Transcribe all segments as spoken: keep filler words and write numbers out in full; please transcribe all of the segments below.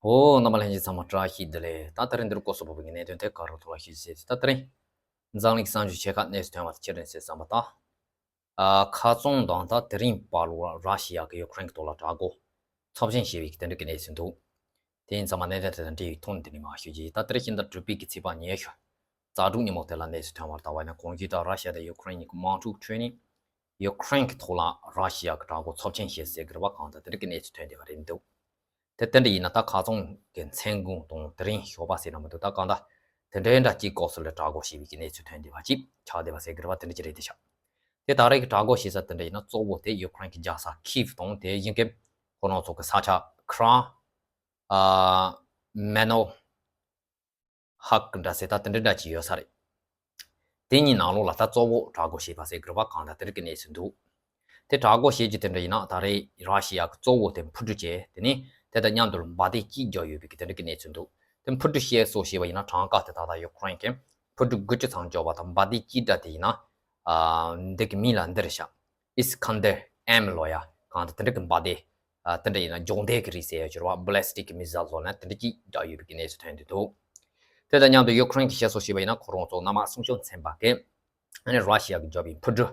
ཨོ། རྣམ་པ་ལྷན་རྒྱས་ཚང་མ་བཀྲ་ཤིས་བདེ་ལེགས། ད་དེ་རིང་འདིར་སྐོར་སོགས་པོ་བའི་གནད་དོན་དེ་ག་རུ་ཐོག་ལ་ཤེས་ཟེར། ད་དེ་རིང་འཛམ་གླིང་གསར་འགྱུར་ཆེ་ཁག་གནས་སུ་ཐོན་པ་དང་ཕྱི་དྲན་ཟེར་བསམ་པ་དང་། ཨ། ཁ་རྩང་དང་ད་དེ་རིང་བར་ལ་ར་ཤི་ཡ་གི་ཡུ་ཀེ་རེན་གྱི་ཐོག་ལ་དྲག་རྒོལ་ཚབས་ཆེན་བྱས་པའི་དེ་འདྲ་གི་གནས་ཚུལ་འདུག་དེ་ཡིན་ཙང་མ་གནད་དོན་དེ་དང་འབྲེལ་བའི་ཐོག་ནས་འདི་ནས་མར་ཞུ་རྒྱུ་ཡིན། ད་དེ་རིང་ཕྱི་ཟླ་དྲུག་པའི་གི་ཚེས་པ་ཉི་ཤུ་རྩ་དྲུག་ཉིན་མོ་དེ་ལ་གནས་ཚུལ་ཐོན་པར་ལྟ་བ་ཡིན་ན། གོང་ཞུས་ལྟར་ར་ཤི་ཡ་དང་ཡུ་ཀེ་རེན་གཉིས་ཀྱི་དམག་འཁྲུག་ཁྲོད་ནས་ཡུ་ཀེ་རེན་གྱི་ཐོག་ལ་ར་ཤི་ཡ་གི་དྲག་རྒོལ་ཚབས་ཆེན་བྱས་ཟེར་གི་རེད་པ། གང་ལྟར་དེ་འདྲ་གི་གནས་ཚུལ་ཐོན་བསྡད་པ་རེད་འདུག་དེ་དེ་འདྲ་ཡིན་ན་ད་ཁ་རྩང་གི་མཚན་དགུང་དང་དེ་རིང་ཞོགས་པ་ཟེར་ན་མི་འདུག་ད་གང་ལྟར་དེ་འདྲའི་འདྲ་གཅིག་སྐབས་སུ་ལ་དྲག་རྒོལ་བྱས་པའི་གི་གནས་ཚུལ་ཐོན་བསྡད་པ་ཅིག་ཆགས་བསྡད་པ་ཟེར་གི་རེད་པ། དེ་འདྲ་ཅིག་རེད་དེ་ཤག་དེ་ད་རེས་ཀྱི་དྲག་རྒོལ་བྱེད་ས་དེ་འདྲ་ཡིན་ན་གཙོ་བོ་དེ་ཡུ་ཀེ་རེན་གྱི་རྒྱལ་ས་ཁིབ་དང་དེ་བཞིན་གྱི་ཁོ་རང་ཚོ་གི་ས་ཆ་ཁྲ་ཨ་མེ་ནོ་ཧག་གི་འདྲ་ཟེར་ད་དེ་འདྲ་འདྲ་ཅིག་ཡོད་ས་རེད། དེ་གཉིས་ནང་ལོགས་ལ་ད་གཙོ་བོ་དྲག་རྒོལ་བྱས་པ་ཟེར་གི་རེད་པ། གང་ལྟར་དེ་འདྲ་གི་གནས་ཚུལ་འདུག་དེ་དྲག་རྒོལ་བྱེད་རྒྱུ་དེ་འདྲ་ཡིན་ན་ད་རེས་ར་ཤི་ཡ་གི་གཙོ་བོ་དེ་འཕུར་གྲུ་བྱས། དེ་ནས་དེ་དང་མཉམ་དུ་འབར་མདེལ་གཅིག་བརྒྱབ་ཡོད་པའི་གི་དེ་འདྲ་གི་གནས་ཚུལ་འདུག་དེ་འཕུར་གྲུ་བཤད་སྲོལ་བྱས་པ་ཡིན་ན་གྲངས་ཀ་དེ་ད་ལྟ་ཡུ་ཀེ་རེན་གྱིས་འཕུར་གྲུ་དགུ་བཅུ་ཙམ་བརྒྱབ་པ་དང་། འབར་མདེལ་གཅིག་འདྲ་དེ་ཡིན་ན་ཨ་འདི་གི་མིང་ལ་འདི་རེད་ཤག་ཨིས་ཁན་དར་ཨེམ་ལོ་ཡ། གང་ལྟར་དེ་འདྲ་གི་འབར་མདེལ་ཨ་དེ་འདྲ་ཡིན་ན་འཇོག་མདེལ་གྱི་རིགས་ཟེར་ཡ་ཅིག་རེད་པ། བྷ་ལེ་སི་ཊིག་མི་སི་ལ་ལབ་ན་དེ་འདྲ་གཅིག་བརྒྱབ་ཡོད་པའི་གི་གནས་ཚུལ་ཐོན་བསྡད་འདུག་དེ་དང་མཉམ་དུ་ཡུ་ཀེ་རེན་གྱིས་བཤད་སྲོལ་བྱས་པ་ཡིན་ན་ཁོ་རང་ཚོ་གནམ་དམག་སྲུང་སྐྱོབ་ཚན་པ་གིས་ཨ་ནི་ར་ཤི་ཡ་གིས་བརྒྱབ་པའི་འཕུར་གྲུ་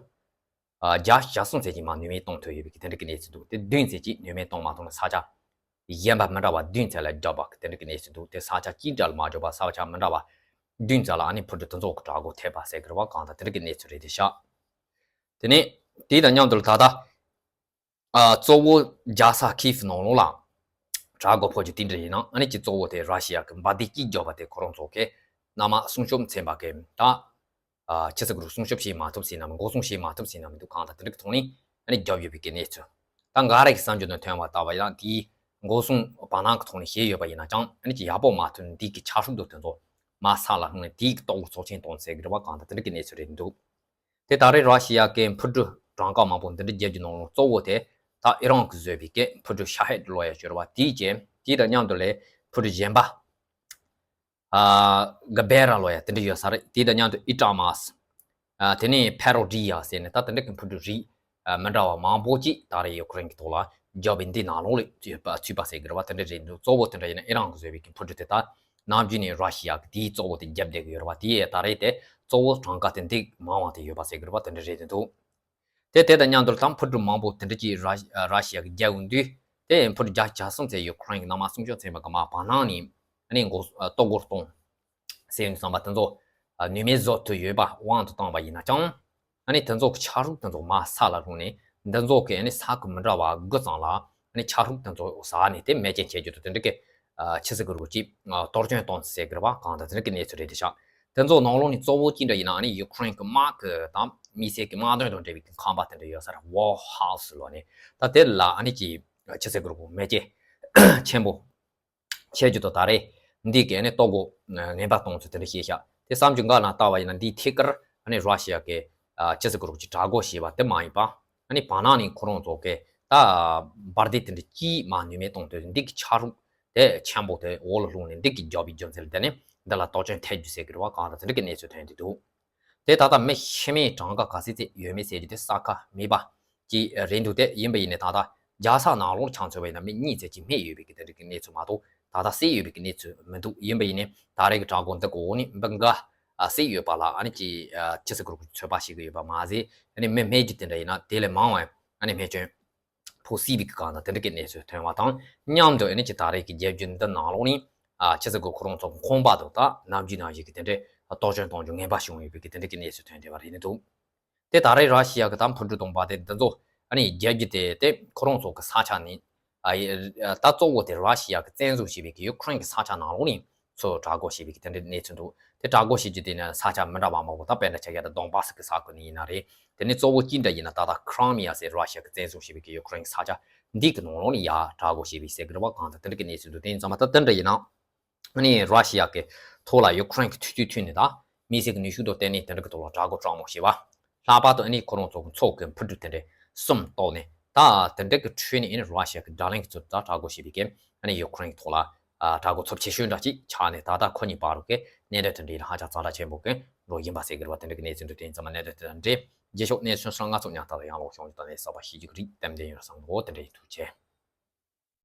ཨ་བརྒྱ་གྱ་གསུམ་ཙམ་ཅིག་མར་ནུས་མེད་གཏོང་ཐུབ་ཡོད་པའི་གི་དེ་འདྲ་གི་གནས་ཚུལ་འདུག་དེ་བདུན་ཙམ་ཅིག་ནུས་མེད་གཏོང་མ་ཐུབ་ན་ས་ཆ་གཞན་པ་མི་འདྲ་བ་བདུན་ཙམ་ལ་བརྒྱབ་པ་གི་དེ་འདྲ་གི་གནས་ཚུལ་འདུག་དེ་ས་ཆ་གཅིག་འདྲ་ལ་མ་བརྒྱབ་པ་ས་ཆ་མི་འདྲ་བ་བདུན་ཙམ་ལ་ཨ་ནི་འཕུར་གྲུ་དེ་ཚོ་གི་དྲག་རྒོལ་ཐེབས་པ་ཟེར་གི་རེད་པ། གང་ལྟར་དེ་འདྲ་གི་གནས་ཚུལ་རེད་དེ་ཤག་དེ་ནས་དེ་དང་མཉམ་དུ་ད་ལྟ་ཨ་གཙོ་བོ་རྒྱལ་ས་ཁིབ་ནང་ལོགས་ལ་དྲག་རྒོལ་ཕོག་རྒྱུ་དེ་འདྲ་ཡིན་ན། ཨ་ནི་ཅིག་གཙོ་བོ་དེ་ར་ཤི་ཡ་གི་འབར་མདེལ་གཅིག་བརྒྱབ་པ་དེ་ཁོ་རང་ཚོ་གི་གནམ་དམག་སྲུང་སྐྱོབ་ཚན་པ་གི་ད་ཨ་ཕྱི་སྲིད་གི་རུ་སྲུང་སྐྱོབ་བྱེད་མ་ཐུབ་ཟེར་ན་མི་འགོག་སྲུང་བྱེད་མ་ཐུབ་ཟེར་ན་མི་འདུག་གང་ལྟར་དེ་འདྲ་གི་ཐོག་ནས་ཨ་ནི་བརྒྱབ་ཡོད་པའི་གི་གནས་ཚུལ། ད་འགའ་རེ་གི་བསམ་རྒྱུ་ནང་ཐོན་པ་ལྟ་བ་ཡིན་ན་དེའི་འགོག་སྲུང་བར་སྣང་གི་ཐོག་ནས་བྱས་ཡོད་པ་ཡིན་ན་ཅང་ཨ་ནི་ཅིག་ཡག་པོ་མ་ཐོན། འདི་གི་ཆ་ཤུགས་འདུག་དེ་ཚོ་མར་ས་ལ་ལྷུང་ནས་དེའི་གི་ལྟོ་གོས་ཚབས་ཆེན་གཏོང་ཟེར་གི་རེད་པ། གང་ལྟར་དེ་འདྲ་གི་གནས་ཚུལ་རེད་འདུག་དེ་ད་རེས་ར་ཤི་ཡ་གི་འཕུར་གྲུ་གྲངས་ཀ་མང་པོ་འདི་འདྲ་བརྒྱབ་རྒྱུ་ནང་ལོགས་གཙོ་བོ་དེ་ད་ཨི་རན་གྱིས་བཟོས་པའི་གི་འཕུར་གྲུ་ཤ་ཧེད་ལབ་ཡ་ཅིག་ཡོད་རེད་པ། དེའི་རྐྱེན་དེ་དང་མཉམ་དུ་ལས་འཕུར་གྲུ་གཞན་པ་ཨ་ག་བེ་ར་ལབ་ཡ་དེ་འདྲ་ཡོད་ས་རེད། དེ་དང་མཉམ་དུ་ཨི་ཀྲ་མཱས་ཨ་དེ་ནས་ཕེ་རོ་ཌི་ཡ་ཟེར་ནས་ད་དེ་འདྲ་གི་འཕུར་གྲུ་རིགས་ཨ་མི་འདྲ་བ་མང་པོ་ཅིག་ད་རེས་ཡུ་ཀེ་རེན་གྱི་ཐོག་ལ་བརྒྱབ་པའི་འདི་ནང་ལོགས་ལ་ཚུད་པ་ཚུད་པ་ཟེར་གི་རེད་པ། དེ་འདྲ་རེད་འདུག་གཙོ་བོ་དེ་འདྲ་ཡིན་ན་ཨི་རན་གྱིས་བཟོས་པའི་གི་འཕུར་གྲུ་དེ་ད་ནམ་རྒྱུན་ནས་ར་ཤི་ཡ་གི་དེའི་གཙོ་བོ་དེ་རྒྱབ་བསྡད་གི་ཡོད་རེད་པ། དེ་ཡས་ད་རེས་དེ་གཙོ་བོ་གྲངས་ཀ་དེ་འདི་མང་བ་དེ་ཡོད་པ་ཟེར་གི་རེད་པ། དེ་འདྲ་རེད་འདུག་དེ་དེ་དང་མཉམ་དུ་ད་འཕུར་གྲུ་མང་པོ་དེ་འདྲ་ཅིག་ར་ར་ཤི་ཡ་གིས་རྒྱག་ཡོང་དུས། དེ་འཕུར་གྲུ་བརྒྱ་གྱ་གསུམ་ཙམ་ཡུ་ཀེ་རེན་གྱི་གནམ་དམག་སྲུང་སྐྱོབ་ཚན་པ་གིས་མར་བར་སྣང་ནས་ཨ་ནི་འགོག་ལྟོ་གོས་གཏོང་ཟེར་ཡོང་བསམ་པ་དེ་ཚོ་ནུས་མེད་བཟོ་ཐུབ་ཡོད་པ་དབང་དུ་བཏང་བ་ཡིན་ན་ཅང་། ཨ་ནི་དེ་ཚོ་གི་ཆ་ཤུགས་དེ་ཚོ་མར་ས་ལ་ལྷུང་ནས་འདི་ཚོ་གི་ཨ་ནི་ས་ཁུལ་མི་འདྲ་བ་དགུ་ཙམ་ལ་ཨ་ནི་ཆ་ཤུགས་དེ་ཚོ་ཟག་ནས་དེ་མེད་ཅན་བྱེད་རྒྱུ་དང་དེ་འདྲ་གི་ཨ་ཕྱི་སྲིད་ཀྱི་རོགས་ཀྱིས་ཨ་གཏོར་སྐྱོན་གཏོང་ཟེར་གི་རེད་པ། གང་ལྟར་དེ་འདྲ་གི་གནས་ཚུལ་རེད་དེ་ཤག་དེ་ཚོ་ནང་ལོགས་ནས་གཙོ་བོ་ཅི་འདྲ་ཡིན་ན་ཨ་ནི་ཡུ་ཀེ་རེན་གྱི་དམག་གི་དང་མི་སེར་གྱི་དམག་དོན་དང་འབྲེལ་བའི་ཁང་པ་དེ་འདྲ་ཡོད་ས་རེད། ཝོ་ཧའུ་སི་ལབ་ནས་ད་དེ་ལ་ཨ་ནི་ཅིག་ཕྱི་སྲིད་ཀྱི་རོགས་མེ་ལྕེ་ཆེན་པོ་ཆེ་རྒྱུ་དང་ད་རེས་འདི་གའི་ནི་ལྟོ་གོས་ངན་པ་གཏོང་ཚུལ་དེ་འདྲ་བཤད་ཤག་དེ་བསམ་རྒྱུ་འགའ་ན་ལྟ་བ་ཡིན་ན་འདིའི་ཐད་ཀར་ཨ་ནི་ར་ཤི་ཡ་གི་ཨ་ཕྱི་སྲིད་ཀྱི་རོགས་ཀྱིས་དྲག་རྒོལ་བྱས་པ་དེ་མ་ཡིན་པ། ཨ་ནི་བར་སྣང་ནས་ཁོ་རང་ཚོ་གི་ད་འབར་མདེལ་དེ་འདྲ་ཅིག་མར་ནུས་མེད་གཏོང་དུས་འདི་གི་ཆ་རུག་དེ་ཆེན་པོ་དེ་འོག་ལ་ལྷུང་ནས་འདི་གི་རྒྱབ་པའི་རྒྱུ་མཚན་ལ་བརྟེན་ནས་འདི་ལ་གཏོར་སྐྱོན་ཐེབས་རྒྱུ་ཟེར་གི་རེད་པ། གང་ལྟར་དེ་འདྲ་གི་གནས་ཚུལ་ཐོན་གྱི་འདུག་དེ་ད་ལྟ་མི་ཤི་རྨས་གྲངས་ཀ་ག་ཚད་ཙམ་ཡོད་མེད་ཟེར་རྒྱུ་དེ་གསལ་ཁ་མེད་པ་ཅིག་རེད་འདུག་དེ་ཡིན་པ་ཡིན་ནའི་ད་ལྟ་རྒྱལ་ས་ནང་ལོགས་ཆ་མཚོན་པ་ཡིན་ན་མི་གཉིས་ཙམ་ཅིག་རྨས་ཡོད་པའི་གི་དེ་འདྲ་གི་གནས་ཚུལ་མ་གཏོགས་ད་ལྟ་བསད་ཡོད་པའི་གི་གནས་ཚུལ་མི་འདུག་ཡིན་པ་ཡིན་ནའི་ད་རེས་ཀྱི་དྲག་རྒོལ་འདི་གི་འོག་ནས་མི་འགའ་བསད་ཡོད་པ་ལ་ཨ་ནི་ཅིག་ཕྱི་སྲིད་ཀྱི་རོགས་ཀྱིས་ཚོད་དཔག་བྱེད་ཀྱི་ཡོད་པ་མ་ཟད། ཨ་ནི་མི་རྨས་རྒྱུ་དེ་འདྲ་ཡིན་ན་དེ་ལས་མང་བ་ཨ་ནི་རྨས་སྐྱོན་ཕོག་སྲིད་པའི་གི་གང་ལྟར་དེ་འདྲ་གི་གནས་ཚུལ་ཐོན་པ་དང་མཉམ་དུ་ཨ་ནི་ཅིག་ད་རེས་ཀྱི་རྒྱལ་རྒྱུད་འདི་ནང་ལོགས་ནས་ཨ་ཕྱི་སྲིད་ཀྱི་ཁོ་རང་ཚོ་གི་ཁང་པ་དང་ད་ནམ་རྒྱུན་ནང་བཞིན་གི་དེ་འདྲའི་གཏོར་སྐྱོན་གཏོང་རྒྱུ་ངན་པ་བྱུང་ཡོད་པའི་གི་དེ་འདྲ་གི་གནས་ཚུལ་ཐོན་བསྡད་པ་རེད་འདུག་དེ་ད་རེས་ར་ཤི་ཡ་གི་ད་འཕུར་གྲུ་དང་འབར་མདེལ་འདི་ཚོ་ཨ་ནི་རྒྱལ་རྒྱུད་དེ་དེ་ཁོ་རང་ཚོ་གི་ས་ཆ་ནས་ཨ་ཡི་ཨ་ད་གཙོ་བོ་དེ་ར་ཤི་ཡ་གི་བཙན་བཟུང་བྱས་པའི་གི་ཡུ་ཀེ་རེན་གི་ས་ཆ་ནང་ལོགས་ནས་ཚུར་དྲག་རྒོལ་བྱས་པའི་གི་དེ་འདྲའི་གནས་ཚུལ་འདུག་དེ་དྲག་རྒོལ་བྱེད་རྒྱུ་དེ་ནི་ས་ཆ་མི་འདྲ་བ་མང་པོ་ད་དཔེར་ན་ཆ་བཞག་ན་དོན་བྷ་སི་གི་ས་ཁུལ་ནས་ཡིན་ན་རེད། དེ་ནས་གཙོ་བོ་གཅིག་འདྲ་ཡིན་ན་ད་ལྟ་ཁི་རི་མི་ཡ་ཟེར་ར་ཤི་ཡ་གི་བཙན་བཟུང་བྱས་པའི་གི་ཡུ་ཀེ་རེན་གི་ས་ཆ་འདི་གི་ནང་ལོགས་ནས་ཡར་དྲག་རྒོལ་བྱས་པའི་ཟེར་གི་རེད་པ། གང་ལྟར་དེ་འདྲ་གི་གནས་ཚུལ་འདུག་དེ་ཡིན་ཙང་མ་ད་དེ་འདྲ་ཡིན་ན། ཨ་ནི་ར་ཤི་ཡ་གི་ཐོག་ལ་ཡུ་ཀེ་རེན་གྱི་ཐུགས་རྒྱུད་མཐུད་ནས་ད་མི་སེར་གྱི་ནུས་ཤུགས་དང་བརྟེན་ནས་དེ་འདྲ་གི་ཐོག་ལ་དྲག་རྒོལ་དྲག་མོ་བྱས་པ། ལྷག་པར་དུ་ཨ་ནི་ཁོ་རང་ཚོ་གི་མཚོ་གི་འཕུར་གྲུ་དེ་འདྲ་གསུམ་བཏོགས་ནས་ད་དེ་འདྲ་གི་ཁྲོད་ནས་ཨ་ནི་ར་ཤི་ཡ་གི་དྲག་ལན་གྱི་ཚུལ་དུ་ད་དྲག་རྒོལ་བྱས་པའི་རྐྱེན་ཨ་ནི་ཡུ་ཀེ་རེན་གྱི་ཐོག་ལ་ཨ་དྲག་རྒོལ་ཚབས་ཆེ་ཤོས་འདྲ་ཅིག་ཆགས་ནས་ད་ལྟ་ཁོ་གཉིས་བར་དུ་གི་གནད་དོན་དེ་འདྲ་ཡིན་ན་ཧ་ཅང་ཙག་སྒྲ་ཆེན་པོ་གི་འགྲོ་བཞིན་པ་ཟེར་གི་རེད་པ། དེ་འདྲ་གི་གནས་ཚུལ་འདུག་དེ་ཡིན་ཙང་མ་གནད་དོན་དེ་དང་འབྲེལ་རྗེས་ཕྱོགས་གནས་ཚུལ་སོགས་ང་ཚོ་ཉག་ཐག་ལ་ཡང་ལོག་ཤོང་རྒྱུ་དང་ལས་གསར་པ་ཤེས་རྒྱུ་གི་རིགས་ཏན་ཏན་ཡོད་བསམ་གི་འདུག་དེ་འདྲ་ཡིན། ཐུགས་རྗེ་ཆེ།